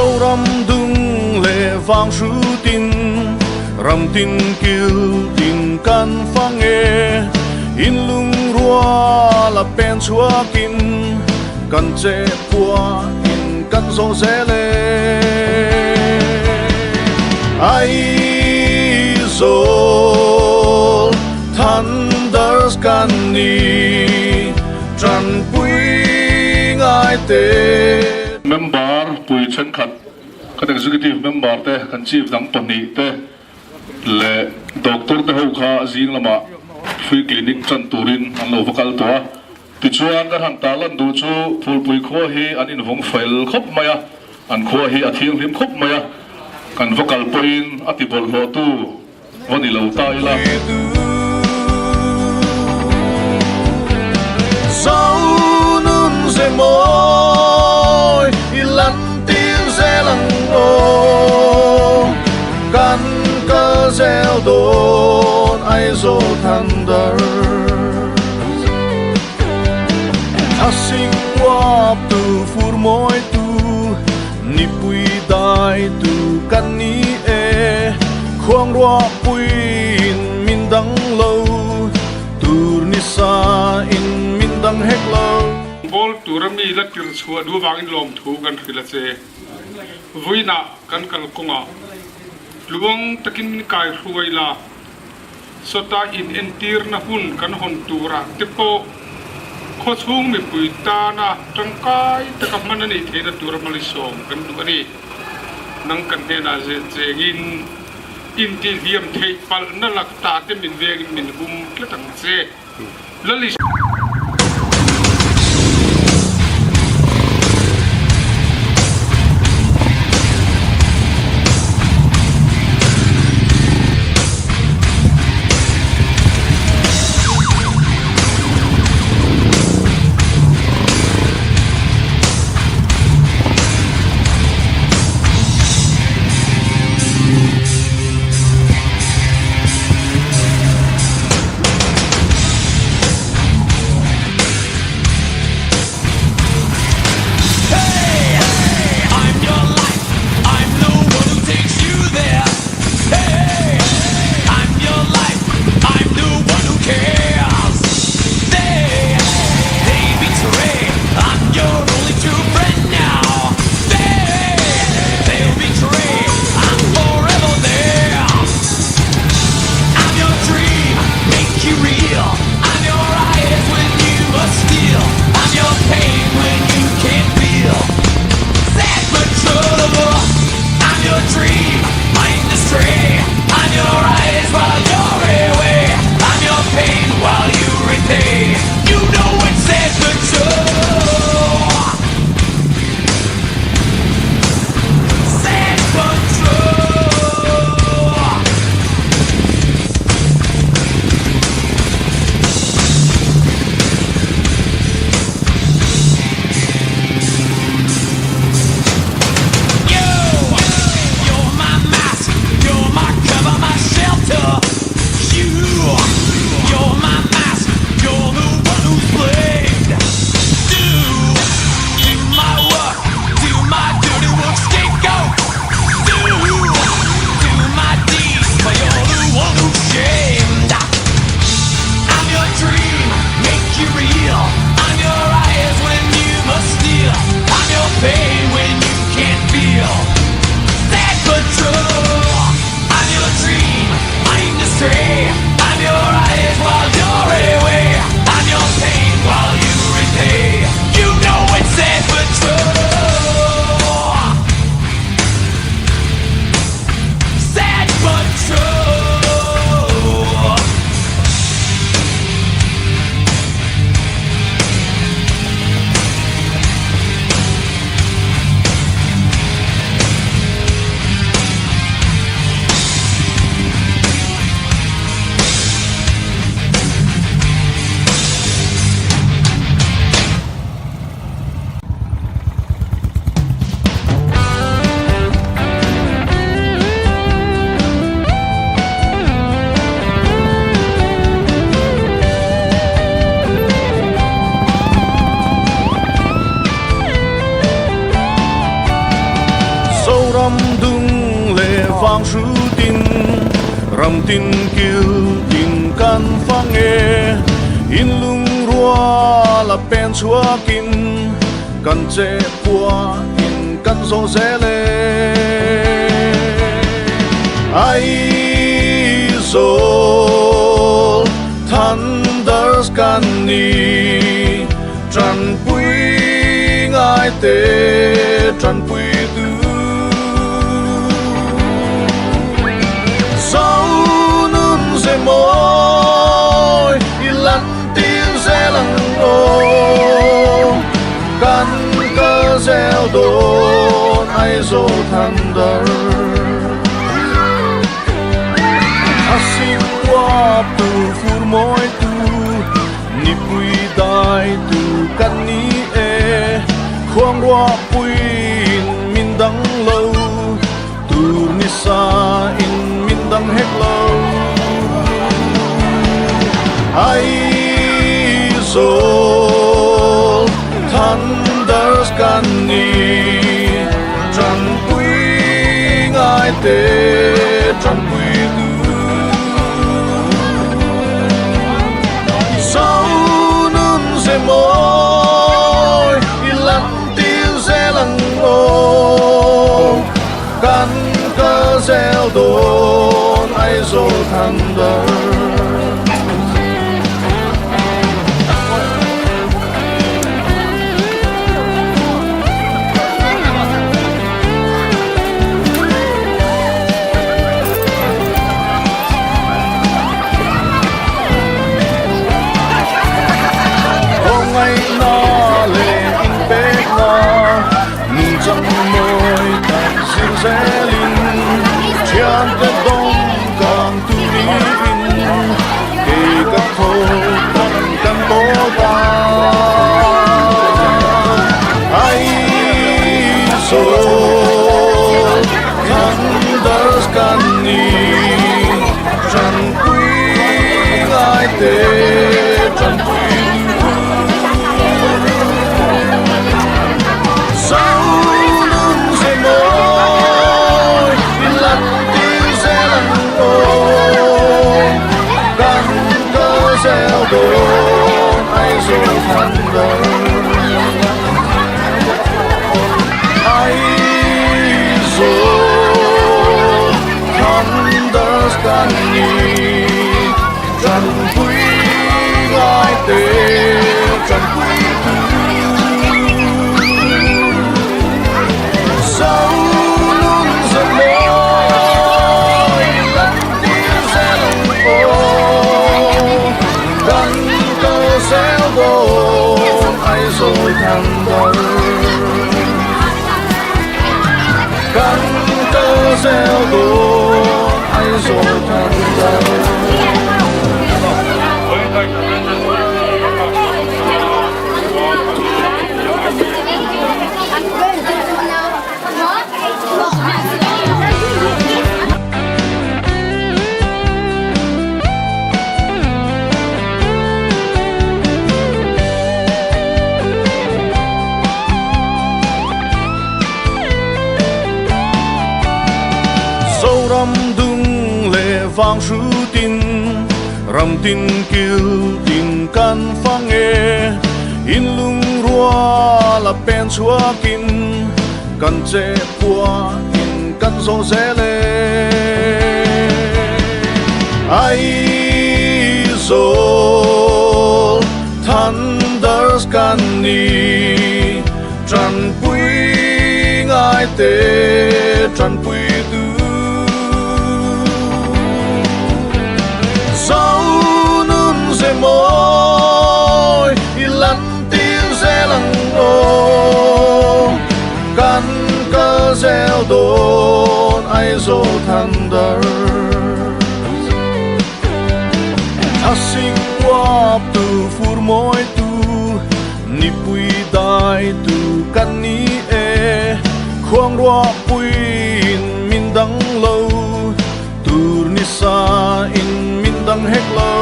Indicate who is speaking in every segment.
Speaker 1: Zoram dung leh vang hrutin ram tin kil tin kan fang e. In lungrual a pen chhuakin kan che khua in kan zawh zel e. Aizawl Thunders kan ni tanpui ngai te.
Speaker 2: Member pui thenkhat kan Executive Member te, kan Chief dang pahnih te leh Doctor te ho kha zing lamah Free Clinic chan turin an lo va kal tawh a. Tichuan kan han tarlan duh chu Phulpui khua hi an invawng fel khawp mai a, an khua hi a thianghlim khawp mai a, kan va kal pawhin a ti bawlhhlawhtu va ni lo ta ila.
Speaker 1: Zonun ze mawi i lan tir zel ang aw, kan kal zel dawn Aizawl Thunder. Thasik uap tu fur mawi tu nipui dai tu kan ni e, khuang ruah puiin min dang lo, tur ni sa in min dang hek lo.
Speaker 3: Bawl tura mi la tir chhuah duh avangin lawmthu kan hrilh a che. Vawiinah kan kalkawngah tluang takin min kai hruai la. Sawta inentirna hun kan hawn turah te pawh khawchhung mipui tana tangkai taka hman a nih theihna tura malisawm kan duh a ni. Nang kan hnenah chengin intihhliam theih palhna lak ta te min vengin min hum tlat ang che. Lali.
Speaker 1: vang hrutin ram tin kil tin kan fang e. In lungrual a pen chhuakin kan che pua in kan zawh zel e. Aizawl Thunders kan ni Tanpui ngai te tanpui tu. Zo nun ze mawi i lan tir zel ang aw. Kan kal zel dawn Aizawl Thunder. A sik uap tu fur mawi tu nipui dai tu kan ni e. Khuang ruah puiin min dang lo, tur ni sa in min dang hek lo. Aizawl Thunders kan ni, tanpui ngai te tanpui tu. Zo nun ze mawi i lan tir zel ang aw. Kan kal zel dawn Aizawl Thunder. Ngaihna leh inpekna nungchang mawi tak zir zelin thiante dawng kang turin kei ka tho tak kan pawl ta. Aizawl Thunders kan ni tanpui ngai te tanpui tu. Zo nun ze mawi i lan tir zel ang aw. Kan kal zel dawn Aizawl Thunder. Aizawl Thunders kan ni tanpui ngai te tanpui tu. Zo nun ze mawi lan tir zel ang aw. Kan kal zel dawn Aizawl Thunder. Kan kal zel dawn Aizawl Thunder. Zoram dung leh vang hrutin ram tin kil tin kan fang e. In lungrual a pen chhuakin kan che pua in kan zawh zel e. Aizawl Thunders kan ni tanpui ngai te tanpui tu. Zo nun ze mawi i lan tir zel ang aw. Kan kal zel dawn Aizawl Thunder. A sik uap tu fur mawi tu nipui dai tu kan ni e. Khuang ruah puiin min dang lo, tur ni sa in min dang hek lo.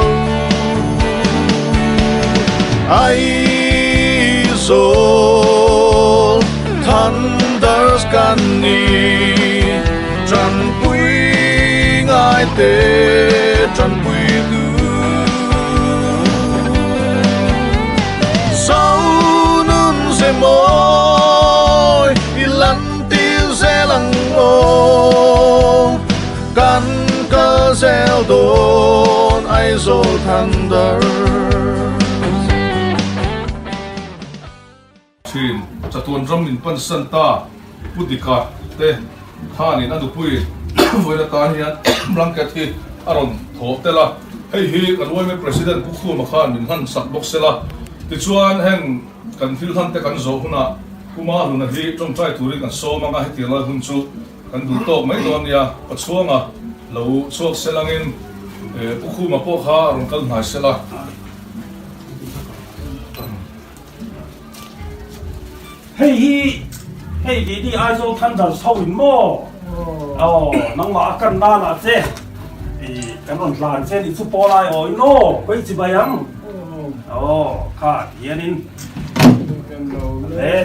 Speaker 1: Aizawl Thunders kan ni tanpui ngai te tanpui tu Zo nun ze mawi i lan tir zel ang aw Kan kal zel dawn Aizawl Thunder.
Speaker 2: Thin chatuan ram min pan san ta Pu Dika te khanin a nupui vawiin atan hian blanket hi a rawn thawh tel a, hei hi kan yma President Pu Khuma khan min hlan sak bawk sela. Tichuan heng kan thil hlan te kan zawh hunah Pu Mahluna hi tawngtai turin kan sawm anga hetiang lai hun chu kan duh tawk mai dawn nia, Pachhuanga lo chhuak selangin Pu Khuma pawh kha a rawn kal hnai sela.
Speaker 4: Hei hi hei Lady Aizawl Thunders ho in maw? Aw nangmah a kan nan ah che i kan rawn tlan che ni chu pawl ai aw in aw khawi chi bai ang aw kha ti hian in le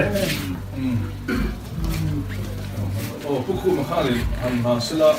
Speaker 2: Aw pu khum a kha ni han han sela.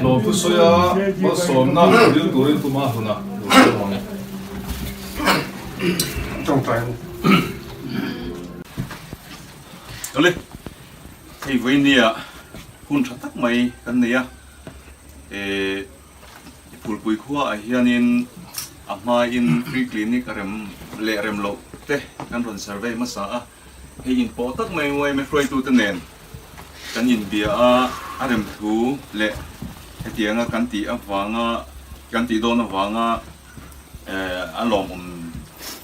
Speaker 2: Lawmthu sawia malsawmna dil turin tuma hluna
Speaker 5: Awle, hei vawinia hun tha tak mai kan nei a, eh Phulpui khua ah hianin a hmain free clinic a rem leh rem loh te kan rawn survey hmasa a. Hei inpawh tak mai uaime hruaitute nen kan inbia a, a rem thu leh hetianga kan tih avanga kan tih dawn avanga a lawmawm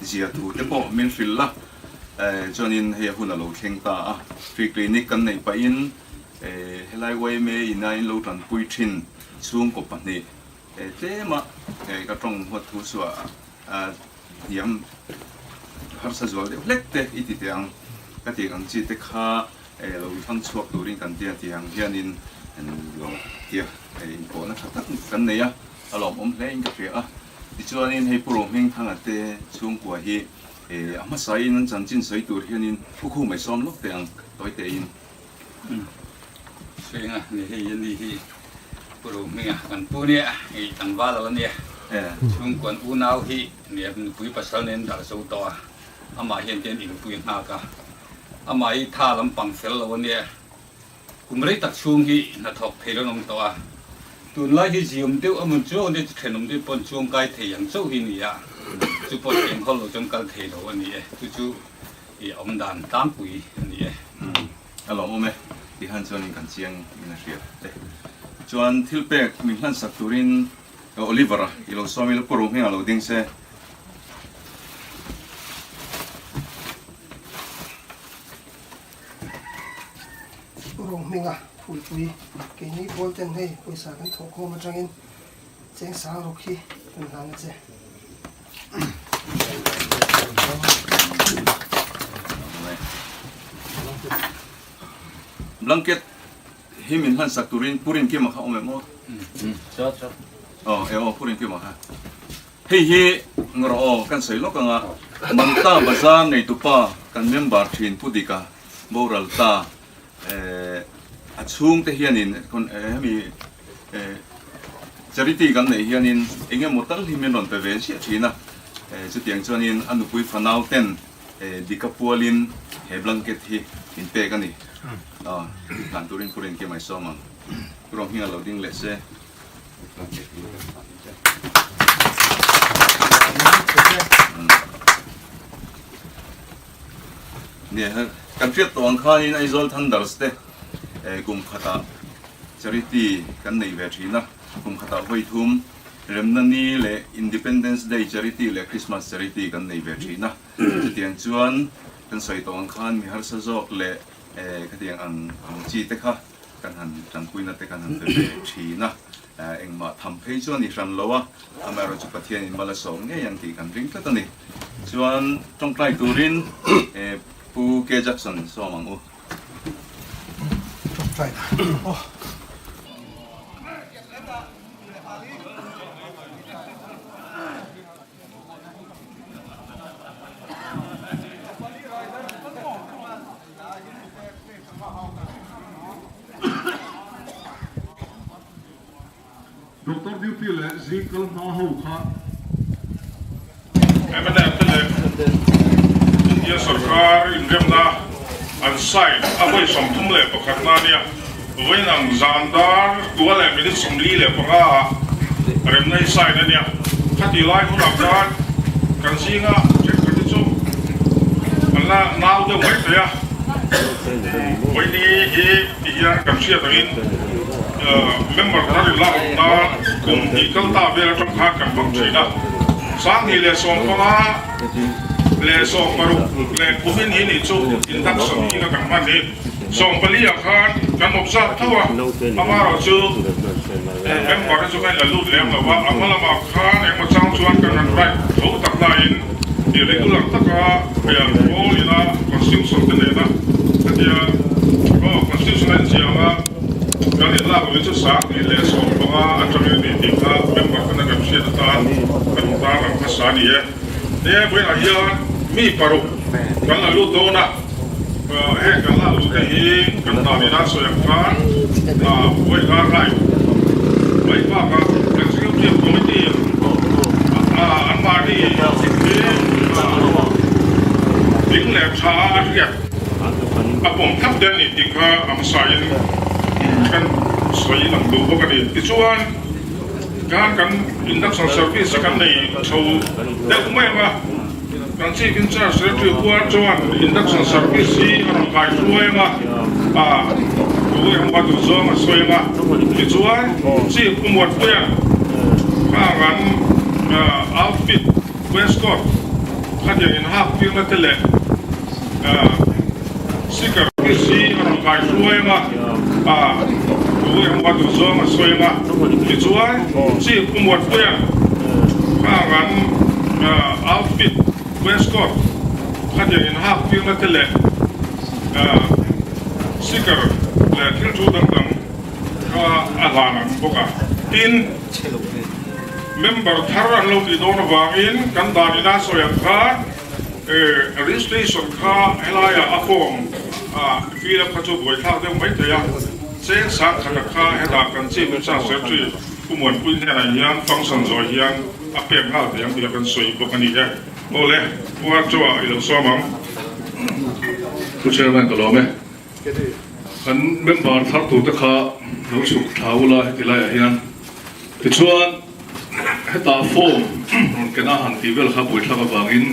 Speaker 5: zia thu te pawh min hrilh la, chuanin hei a hun a lo thleng ta a, free clinic kan neih pahin helai uaime ina in lo tanpui thin chhungkaw pahnih tlema ka tawng huat thu chu a hniam harsa zual deuh hlek te i ti teh ang ka tih ang chi te kha lo thlang chhuak turin kan tia tih ang hianin lo tia inpawhna tha tak kan nei a, a lawmawm hle in ka hria a. Tichuanin hei Pu Rohmingthanga te chhungkua hi a hmasain an chanchin sawi tur hianin thukhu mai sawm lawk teh ang tawi tein.
Speaker 6: Hrenga ni hei a ni hi Pu Rohminga kan pu nia hei tlangval lo ania chhungkuan unau hi nia nupui pasal nen darh zo tawh a amah hian tian inpui a nghak a amah hi tha lampang fel lo ania kum rei tak chhung hi hnathawk thei lo an awm tawh a tunlai hi ziawm deuh a mun chuang ania thenawm deuh pawn chuangkai thei ang chauh hi nia chu pawh cheng hawl lo chuan kal thei lo a ni e chu chu I awm dan tlangpui a ni e.
Speaker 5: A lawmawm e tih han chuanin kan chiang in a hria e. Chuan thil pek min hlan sak turin Oliver a i lo sawm ila Pu Rohminga lo ding se.
Speaker 7: Pu Rohminga Phulpui keini pawl ten hei pawisa kan thawhkhawm atangin cheng sang ruk hi kan hlan a che.
Speaker 5: Blanket hi min hlan sak turin Purin Kima kha awm em aw? Aw e aw Purin Kima kha. Hei hi ngawrh aw kan sawi lawk anga Mamta Bazar neitupa kan member thin Pu Dika boral ta a chhungte hianin hemi Charity kan neih hianin eng emaw tal hi min rawn pe ve chiah thin a, chutiang chuanin a nupui fanau ten dika pualin he blanket hi min pek a ni. Aw, hlan turin Pu Rinkima i sawm ang. Pu Rohminga lo ding leh se. Nia, kan hriat tawh ang khanin Aizawl Thunders te kum khatah charity kan nei ve thin a, kum khatah vawi thum Remna Ni leh Independence Day charity leh Christmas charity kan nei ve thin a. Chutiang chuan kan sawi tawh ang khan mi harsa zawk leh khatiang ang ang chi te kha kan han tanpuina te kan han pe ve thin a, engmah tham phei chu a ni hran lo a, amaherawhchu Pathianin mal a sawm ngei ang tih kan ring tlat a ni. Chuan tawngtai turin Pu K Jackson sawm ang u.
Speaker 7: Tawngtai aw.
Speaker 2: Doctor duty leh zing kal hma ho kha.
Speaker 3: Mnf te leh India sorkar inremna an sign a vawi 31 na nia. Vawiinang zan dar tua leh minute 45 ah remna hi sign a nia. Khati lai hunah khan kan zinga thenkhat hi chu an la nau deuh mai thei a. Vawiini hi ti hian kan hriat angin member thar in lak awm nan kum hnih kal ta vel atang khan kan hmang thin a. 2015 leh 16 leh kumin hi nih chu induction hi ka kan hman hi. 14 ah khan kan observe tho a, amaherawh chu member te chu ka inla lut lem lo a, a hma lamah khan engmaw chang chuan kan han write tho tak laiin i regular taka pawl ina constitution te nena hetia aw constitution a inziang a kan inlak loh hi chu 2015 atangin a ni tih kha member tena kan hriat atan kan tarlang hmasa a ni e. He vawiinah hian mi paruk kan la lut dawn a. Heng kan la lut te hi kan dan ina sawi ang khan vawi kar lai mai bakah Executive Committee anmahni hi ding leh tha a hriat a pawm thlap te a ni tih kha a hmasain kan sawi lang duh bawk a ni. Tichuan khan kan induction service kan nei chho deuh mai ang a. Kan Chief in Charge Secretary Puar chuan Induction Service hi a rawn kai hruai ang a, a thu engemaw duh zawng a sawi ang a. Tichuan, Chief Pu Muanpuia'n khang an outfit, waistcoat, khatiang inhak tirna te leh Seeker Service hi a rawn kai hruai ang a, a thu engemaw duh zawng a sawi ang a. Tichuan, Chief Pu Muanpuia'n khang an outfit, waistcoat, khatiang inhak tirna te leh seeker leh thil thu dang dang kha a hlan ang bawk a. Tin, member thar an lo tih dawn avangin kan dan ina sawi ang khan registration kha helaiah a form fill up kha chu buaithlak deuh mai thei a. Cheng sangkhata kha hetah kan Chief in-charge Secretary Pu Muanpui hnenah hian function zawh hian a pek nghal thei ang tih kan sawi bawk a ni e. Aw le, Pu Archaw i lo sawm ang.
Speaker 2: Pu Chairman ka lawm e. Kan member thar turte kha lo chhuk thla ula heti laiah hian. Tichuan hetah form rawn ken a han tih vel kha buaithlak avangin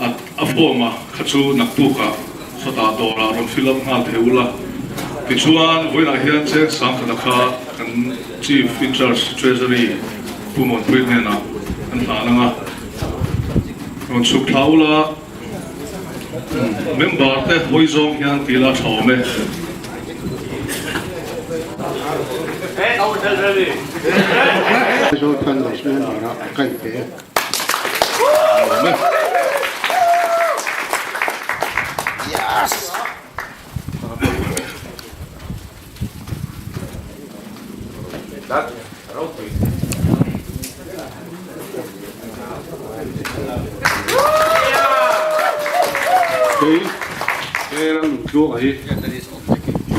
Speaker 2: A form a kha chu naktukah sawtah dawrah rawn fill up nghal thei ula. Tichuan vawiinah hian cheng sangkhata kha kan Chief in Charge Treasury Pu Muanpui hnenah an hlan ang a, rawn chhuk thla ula, member te hawi zawng hian ti la tha awm e.
Speaker 8: Aizawl Thunders member-ah ka inpe e.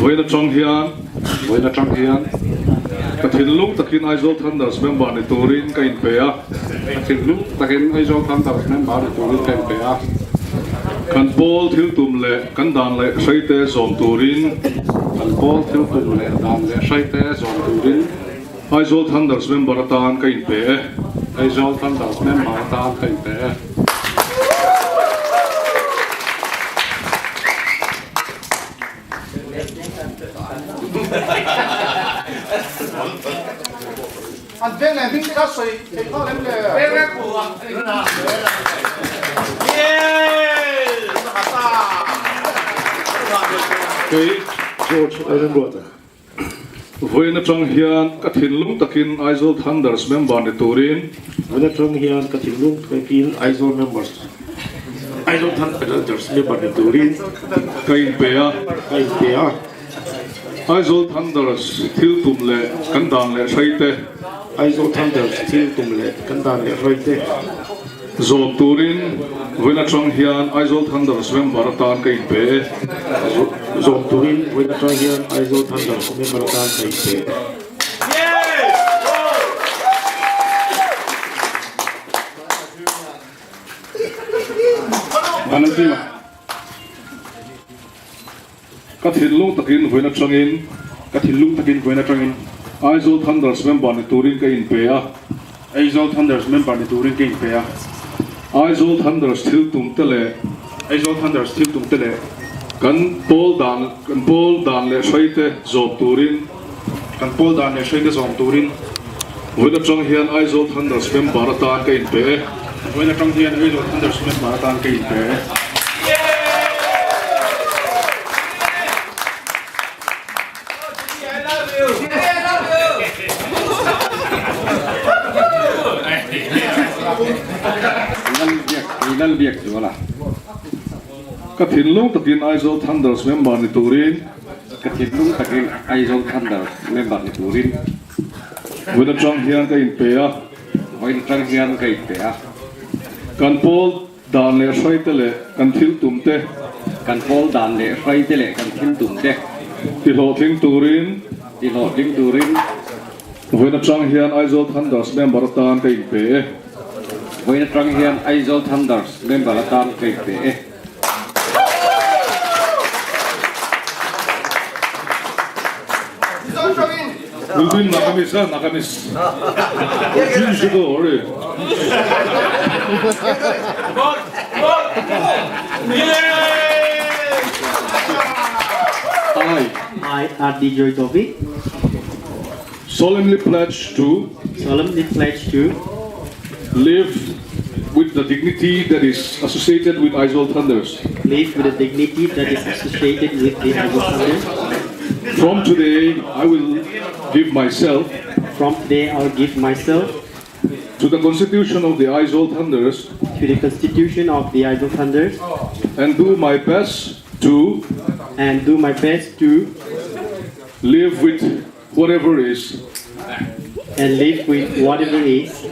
Speaker 2: Vawiin atang hian vawiin atang hian ka thinlung takin Aizawl Thunders member ni turin ka inpe a.
Speaker 8: Ka thinlung takin Aizawl Thunders member ni turin ka inpe a.
Speaker 2: Kan pawl thil tum leh kan dan leh hraite zawm turin.
Speaker 8: Kan pawl thil tum leh dan leh hraite zawm turin.
Speaker 2: Aizawl Thunders member atan ka inpe e.
Speaker 8: Aizawl Thunders member atan ka inpe e.
Speaker 9: An veng leh hming te kha sawi theih phak lem le. Veng leh khu a.
Speaker 2: Kei
Speaker 8: George Lalremruata.
Speaker 2: Vawiin atang hian ka thinlung takin Aizawl Thunders member ni turin.
Speaker 8: Vawiin atang hian ka thinlung takin Aizawl members Aizawl Thunders member ni turin.
Speaker 2: Ka inpe a.
Speaker 8: Ka inpe a.
Speaker 2: Aizawl Thunders thil tum leh kan dan leh hrai te.
Speaker 8: Aizawl Thunders thil tum leh kan dan leh hrai te.
Speaker 2: Zawm turin vawiin atang hian Aizawl Thunders member atan ka inpe e.
Speaker 8: Zawm turin vawiin atang hian Aizawl Thunders member atan ka inpe e.
Speaker 2: Ka thinlung takin vawiin atangin.
Speaker 10: Ka thinlung takin vawiin atangin.
Speaker 2: Aizawl Thunders member ni turin ka inpe a.
Speaker 10: Aizawl Thunders member ni turin ka inpe a.
Speaker 2: Aizawl Thunders thil tum te leh.
Speaker 10: Aizawl Thunders thil tum te leh.
Speaker 2: Kan pawl dan kan pawl dan leh hrai te zawm turin.
Speaker 10: Kan pawl dan leh hrai te zawm turin.
Speaker 2: Vawiin atang hian Aizawl Thunders member atan ka inpe e.
Speaker 10: Vawiin atang hian Aizawl Thunders member atan ka inpe e.
Speaker 2: Ka thinlung takin Aizawl Thunders member ni turin.
Speaker 11: Ka thinlung takin Aizawl Thunders member ni turin.
Speaker 2: Vawiin atang hian ka inpe a.
Speaker 11: Vawiin atang hian ka inpe a.
Speaker 2: Kan pawl dan leh hrai te leh kan thil tum te.
Speaker 11: Kan pawl dan leh hrai te leh kan thil tum te.
Speaker 2: Ti hlawhtling turin.
Speaker 11: Ti hlawhtling turin.
Speaker 2: Vawiin atang hian Aizawl Thunders member atan ka inpe e.
Speaker 11: Vawiin atang hian Aizawl Thunders member atan ka inpe e.
Speaker 2: Ulbin nakamis a nakamis Jinjugo ori. I
Speaker 12: I, R.D. Joy Tovi,
Speaker 2: solemnly pledge to
Speaker 12: solemnly pledge to
Speaker 2: live with the dignity that is associated with Aizawl Thunders.
Speaker 12: live with the dignity that is associated with the Aizawl Thunders.
Speaker 2: From today, I will give myself
Speaker 12: From today, I'll give myself
Speaker 2: to the Constitution of the Aizawl Thunders
Speaker 12: to the Constitution of the Aizawl Thunders
Speaker 2: and do my best to
Speaker 12: and do my best to
Speaker 2: live with whatever is
Speaker 12: and live with whatever is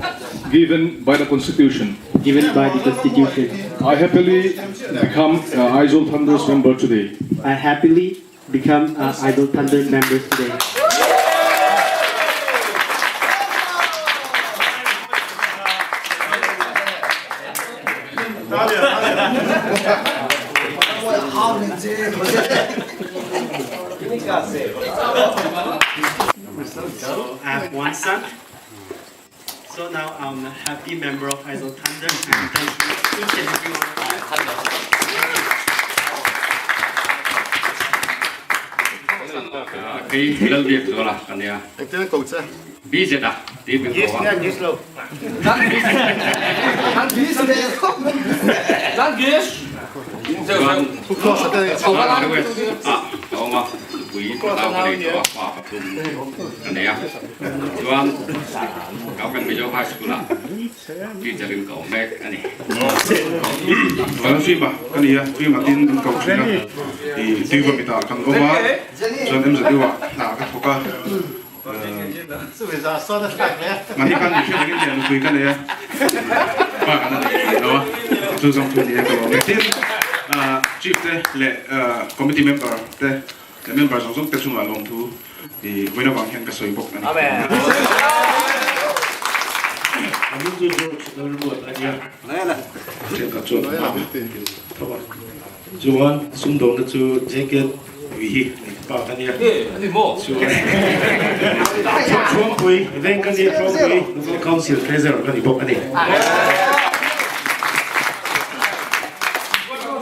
Speaker 2: given by the Constitution.
Speaker 12: given by the Constitution.
Speaker 2: I happily become an Aizawl Thunders member today.
Speaker 12: I happily become an Aizawl Thunder member today. So I have one son. So now I'm a happy member of Aizawl Thunder and thank you each and every one of you.
Speaker 11: Kei Lalbiakzuala ka nia.
Speaker 9: Engtin an ko che?
Speaker 11: BZ a tih min ko a. Chuan ah ka awm a, nupui pathau ka nei tawh a, pa pathum ka nei a. Chuan Government Mizo High School ah teacher in ka awm mek a ni.
Speaker 10: Vanfima ka ni a, Fima tin min ko thin a, i Tuiva mitah kan awm a, chuan MZU ah hna ka thawk a, mahni khan mihring angin lian nupui ka nei a, pa kan a nei tih lo a, chu zawng chu ni e ka lawm e. Tin, Chief te leh Committee member te leh member zawng zawng te chungah lawmthu i vawiin avang hian ka sawi bawk a ni.
Speaker 8: hming chu George Lalruat a nia. Thenkhat chuan an hmang tho a. Chuan sumdawnna chu JK Pui hi nei pa ka nia. Chuan Thuampui veng ka nia, Thuampui Local Council Treasurer ka ni bawk a ni.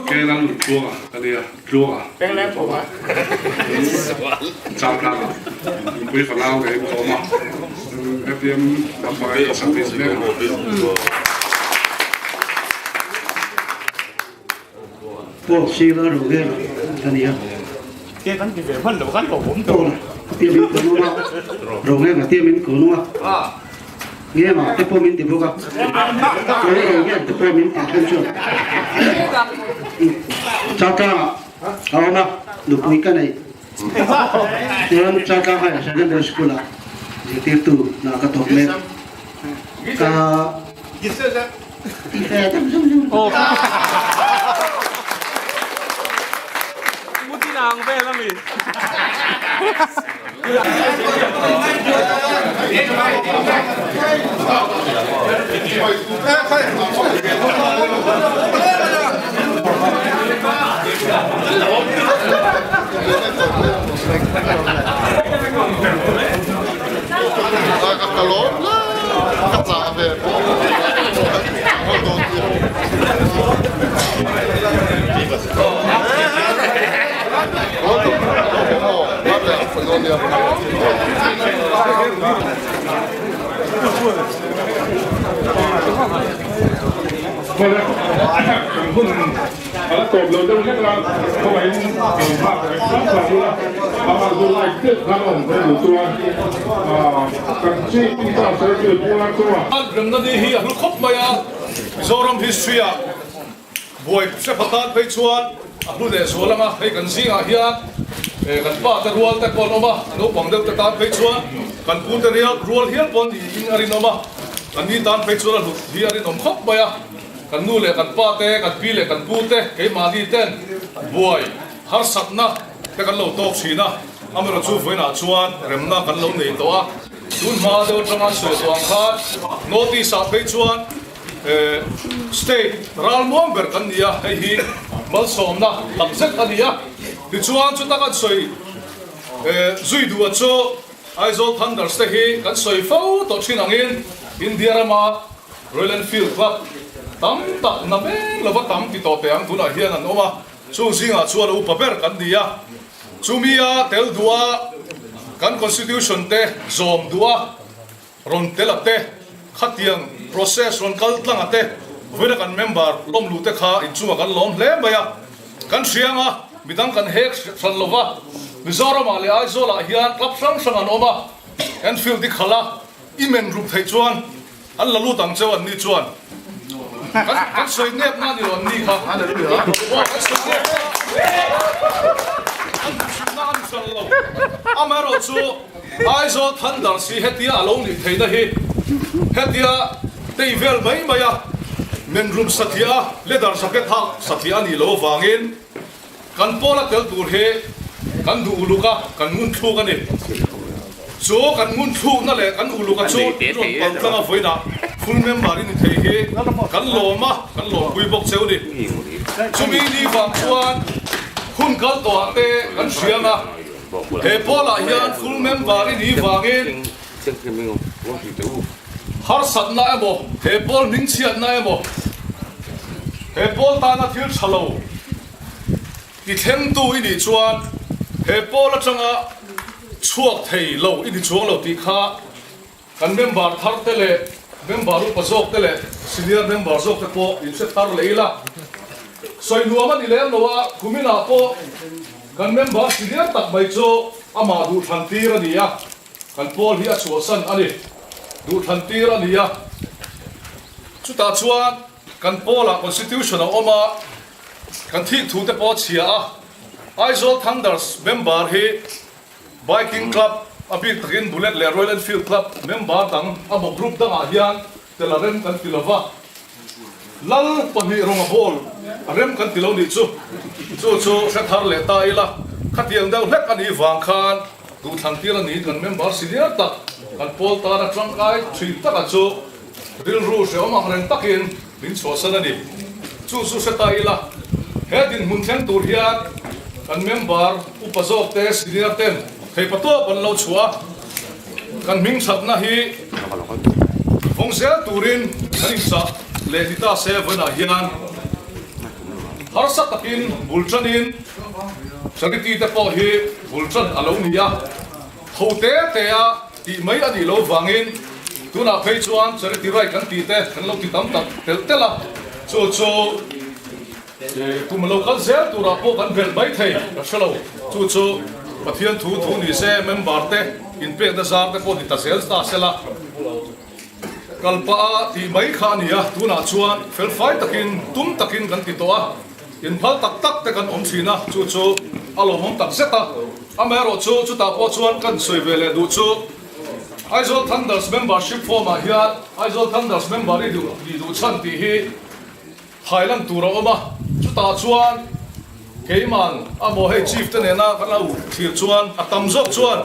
Speaker 2: Kela lut tluanga ka nia. Tluanga Changkanga nupui fanau ka inkhawm a, hetiang lampang hi ka service mek a.
Speaker 13: Paul Sila Rogera a ni a. Paul tia min ko nung a, Rogera tia min ko nung a. Nge mah te pawh min ti bawk a, chuan eng nge te pawh min tih then chuan Chaltlangah a awm a, nupui ka nei. Chuan Chaltlang Higher Secondary School ah zirtirtu hna ka thawk mek. Ka ti fe deuh zung zung.
Speaker 2: Hun a la tawp lo deuh hlek a, khawngaihin lo nghak reng hram hram ula, amah chu like deuh khan a awm theih loh chuan kan chief in-charge secretary Pu Lalchunga. Remna ni hi a hlu khawp mai a, Mizoram history-ah Buai hrep atan phei chuan a hlu leh zual ang a, hei kan zingah hian kan pa te rual te pawh an awm a, naupang deuh te tan phei chuan kan pu te rual hial pawh niin a rinawm a, kan ni tan phei chuan a hlut hi a rinawm khawp mai a, kan nu leh kan pa te, kan pi leh kan pu te, keimahni ten buai harsatna te kan lo tawk thin a, amaherawhchu chu vawiinah chuan remna kan lo nei tawh a, tun hma deuh atanga sawi tawh ang khan notice ah phei chuan State ralmuang ber kan ni a, hei hi malsawmna tam zet a ni a. Tichuan chuta kan sawi zui duh chu Aizawl Thunders te hi kan sawi fo tawh thin angin India rama Royal Enfield Club tam tak na mek lova tam ti tawh teh ang tunah hian an awm a, chung zingah chuan a upa ber kan ni a. Chumi a tel duh a, kan Constitution te zawm duh a. Rawn tel a te, khatiang process rawn kal tlang a te, vawiina kan member lawm luh te kha inchungah kan lawm hle mai a, kan hriang a, midang kan hek hran lo va, Mizoramah leh Aizawlah hian club hrang hrang an awm a, Enfield i khalh a, i men rup theih chuan an la lut ang cheu an ni chuan kan kan sawi nep na ni lo an ni kha, aw kan sawi nep an hmuhsitna a ni hran lo, amaherawhchu. Aizawl Thunders hi hetia a lo nih theihna hi hetia tei vel mai mai a, menrum satliah a, leather jacket hak satliah a nih loh avangin kan pawla tel tur hi kan duh uluk a, kan ngun thluk a ni. Chu kan ngun thlukna leh kan uluk a chu rawn pal tlang a vawiinah full member i ni thei hi kan lawm a, kan lawmpui bawk cheu ni. Chumi ni vang chuan hun kal tawhah te kan hriang a. He pawlah hian full member i nih vangin harsatna emaw, he pawl hmingchhiatna emaw, he pawl tana thil tha lo i thlengtu i nih chuan he pawl atanga chhuak thei lo i ni chuang lo tih kha kan member thar te leh member upa zawk te leh senior member zawk te pawh in hre thar leh ila. Sawi nuam a ni lem lo a, kuminah pawh kan member senior tak mai chu amah duhthlan tir a ni a, kan pawl hi a chhuahsan a ni. Duhthlan tir a ni a, chutah chuan kan pawlah constitution a awm a, kan thik thu te pawh a chhia a, Aizawl Thunders member hi Biking Club, a bik takin Bullet leh Royal Enfield Club member dang a maw group dangah hian tel a rem kan ti lo va, Lal pahnih rawnga ball a rem kan ti lo nih chu. Chu chu hre thar leh ta ila, khatiang deuh hlek a nih vang khan duhthlan tir a niin kan member senior tak kan pawl tana tangkai thin taka chu. Rilru hrehawm ang reng takin min chhuahsan a ni. Chu chu hre ta ila, he dinhmun thleng tur hian kan member upa zawk te, senior ten theipa tawp an lo chhuah a, kan hming thatna hi vawng zel turin kan inchah leh ni ta se vawiinah hian harsa takin bul tanin charity te pawh hi bul tan a lo ni a, tho te te a tih mai a nih loh vangin tunah phei chuan charity right kan tih te kan lo ti tam tak telh telh a, chu chu kum a lo kal zel turah pawh kan belh mai thei ka hre lo, chu chu Pathian thu thu ni se member te inpekna zar te pawh ni ta zel ta sela kalpah a tih mai kha a ni a, tunah chuan felfai takin tum takin kan ti tawh a. Inphal tak tak te kan awm thin a, chu chu a lawmawm tak zet a. Amaherawhchu chutah pawh chuan kan sawi ve leh duh chu Aizawl Thunders membership form ah hian Aizawl Thunders member i duh nih duh chhan tih hi thailan tur a awm a, chutah chuan keiman a maw hei chief te nena kan lo thlir chuan a tam zawk chuan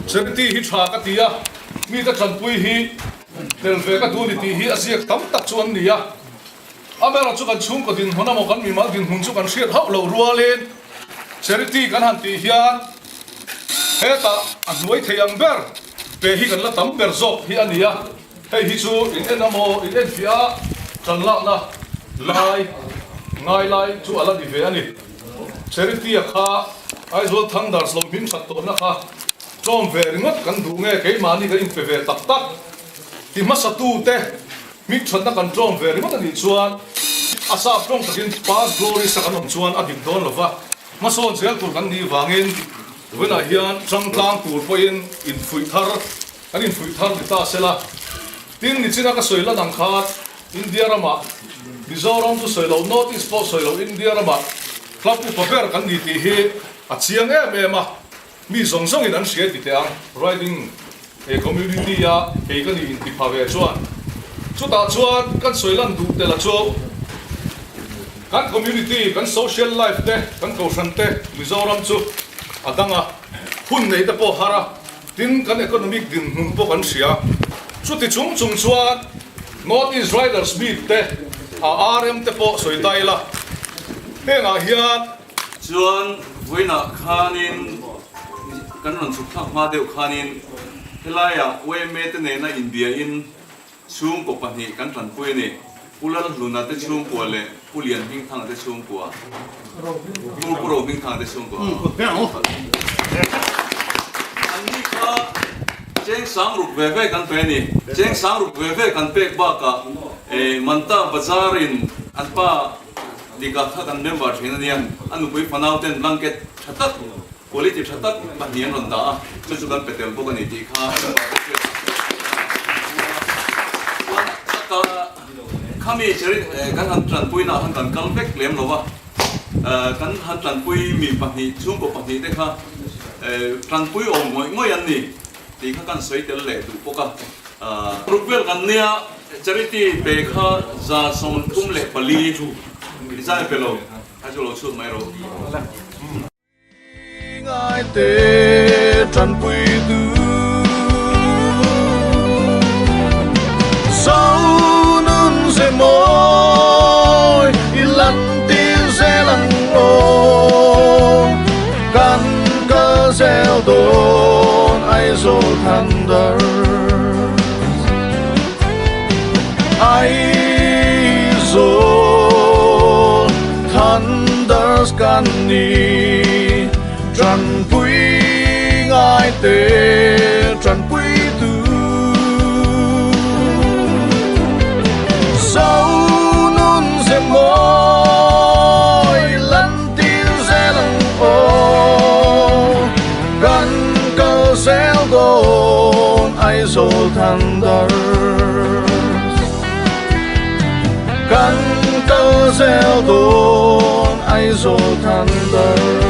Speaker 2: charity hi tha ka ti a, mite tanpui hi tel ve ka duh ni tih hi a ziak tam tak chu an ni a. Amaherawhchu kan chhungkaw dinhmun emaw kan mimal dinhmun chu kan hriat hauh loh rualin charity kan han tih hian hetah a hnuai thei ang ber pe hi kan la tam ber zawk hi a ni a, hei hi chu in en emaw in enfiah a tan lakna lai ngai lai chu a la ni ve a ni. Charity a kha Aizawl Thunders lo hming that tawhna kha tlawm ve ringawt kan duh nge keimahni kan inpe ve tak tak ti hmasatute Hming thatna kan tlawm ve ringawt a nih chuan a sap tawng takin past glories a kan awm chuan a dik dawn lova, hmasawn zel tur kan nih vangin vawiinah hian changtlang tur pawhin infuih thar kan infuih thar ni ta sela. Tin, nichina ka sawi lan ang khan India ramah Mizoram chu sawi lo, North East pawh sawi lo, India ramah club upa ber kan ni tih hi a chiang em em a. Mi zawng zawngin an hria ti teh ang, riding he community a kei ka nih inti pha ve chuan chutah chuan kan sawi lan duh tel a chu kan community, kan social life te, kan kohhran te Mizoram chu a dang a, hun nei te pawh har a, tin kan economic dinhmun pawh kan hria. Chuti chung chung chuan North East Riders Meet te, a RM te pawh sawi ta ila hengah hian.
Speaker 5: Chuan vawiinah khanin kan rawn chhuk thlak hma deuh khanin helaiah YMA te nena inbiain chhungkaw pahnih kan tanpui a ni. Pu Lalhluna te chhungkua leh Pu Lianhmingthanga te chhungkua. Pu Pu Rohmingthanga te chhungkua. Anni kha cheng sang ruk ve ve kan pe a ni. Cheng sang ruk ve ve kan pek bakah Manta Bazar-in an pa Dika kha kan member thin a nia, a nupui fanau ten blanket tha tak, quality tha tak pahnih an rawn dah a, chu chu kan pe tel bawk a ni tih kha member te hriat a chuan ka khami cheri kan han tanpui na ah khan kan kal vek lem lo va, kan han tanpui mi pahnih chhungkaw pahnih te kha tanpui awm ngawih ngawih an ni tih kha kan sawi tel leh duh bawk a. Rukvel kan nia charity pe kha 34 i zai pe lo a chu lo chhut mai ro.
Speaker 1: Ngai te tanpui tu Zo nun ze mawi i lan tir zel ang aw Kan kal zel dawn Aizawl Thunder Aizawl Thunders kan ni Tanpui ngai te tanpui tu Zo nun ze mawi lan tir zel ang aw Kan kal zel dawn Aizawl Thunders Kan kal zel dawn Aizawl Thunders.